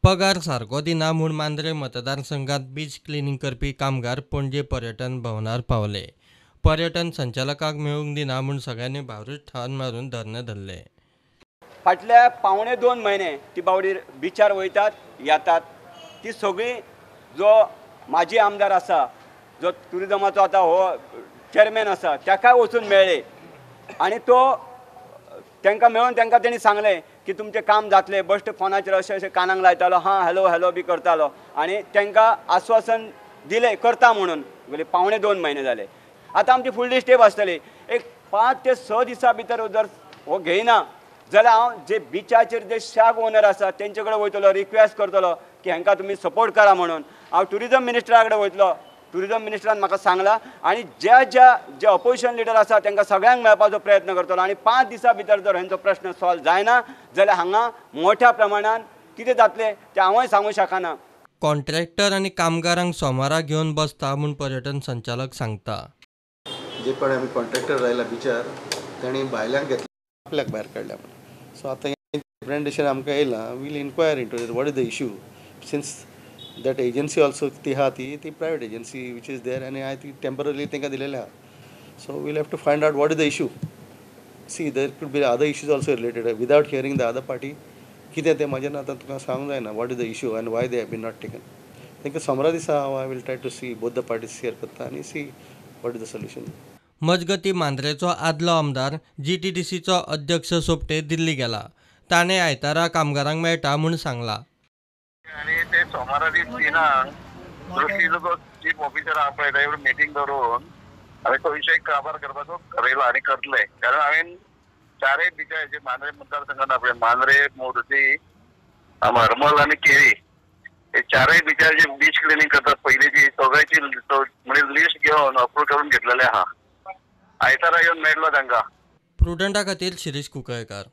पगार सारको दिना म्हूण मांद्रे मतदारसंघात बीच क्लिनींग करपी कामगार पणजे पर्यटन भवनार पावले. पर्यटन संचालकाक मेळूंक दिना म्हूण सगळ्यांनी भायरूच ठाण मारून धरणें धरलें. फाटल्या 1.75 म्हयने ती बावडी बिचार वयतात येतात. ती सगळी जो माजी आमदार आसा, जो ट्युरिजमाचो आतां हो चेअरमॅन आसा, ताकाय वचून मेळ्ळे आनी तो तांकां मेळून तांकां तेणी सांगलें की तुमचें काम जातलें. बश्ट फोनाचेर अशें अशें कानाक लायतालो, हां हॅलो हॅलो बी करतालो आनी तांकां आस्वासन दिलें करता म्हणून. 1.75 म्हयने जाले. आतां आमची फुडली स्टेप आसतली एक 5 ते 6 दिसां भितर जर हो घेयना जाल्यार हांव जे बिचाचेर जे शॅक ओनर आसा तेंचे कडेन वयतलो, रिक्वेस्ट करतलो की हांकां तुमी सपोर्ट करा म्हणून. हांव ट्युरिजम मिनिस्टरा कडेन वयतलो. ट्युरिजम मिनिस्टरान म्हाका सांगलां आनी ज्या ज्या जे ऑपोजिशन लिडर आसा तांकां सगळ्यांक मेळपाचो प्रयत्न करतलो आनी 5 दिसां भितर जर हेंचो प्रश्न सॉल्व जायना जाल्यार हांगा मोठ्या प्रमाणान कितें जातलें तें हांवूय सांगूंक शकना. कॉन्ट्रॅक्टर आनी कामगारांक सोमारा घेवन बसता म्हूण पर्यटन संचालक सांगता. जे कोण आमी कॉन्ट्रॅक्टर आयला बिचार तांणी भायल्यांक घेतला, आपल्याक भायर काडल्या म्हणून. सो आतां रिप्रेजेंटेशन आमकां येयलां, we'll inquire into what is the issue since that agency also ती आहा ती private agency which is there आनी हांवें ती टेंपररी तांकां दिलेली आहा. So we'll have to find out what is the issue. See there could be other issues also related without hearing the other party. कितें तें म्हाज्यान आतां तुका सांगूंक जायना what is the issue and why they have been not taken. तांकां सोमारा दिसा हांव I will try to see both the parties hear करता आनी see what is the solution. मजगती मांद्रेचो आदलो आमदार GTDCचो अध्यक्ष सोपटे दिल्ली गेला. ताणें आयतारा कामगारांक मेळटा म्हूण सांगलां. आनी ते सोमारा दीस 3 दृश्टीचो चीफ ऑफिसर आपयता एवढी मिटींग दवरून हांवें तो विशय काबार करपाचो ठरयला आनी करतले. कारण हांवें चारय बिचारांचे मांद्रे मतदारसंघात आपले मांद्रे, मोर्जी, हरमल आनी केरी हे चारय बिचारांचे बीच क्लिनींग करतात पयलींची सगळ्याची म्हणजे लिस्ट घेवन अप्रूव करून घेतलेले आहा. आयतारा येवन मेळटलो तांकां. प्रुडंटा खातीर शिरीष कुंकळकार.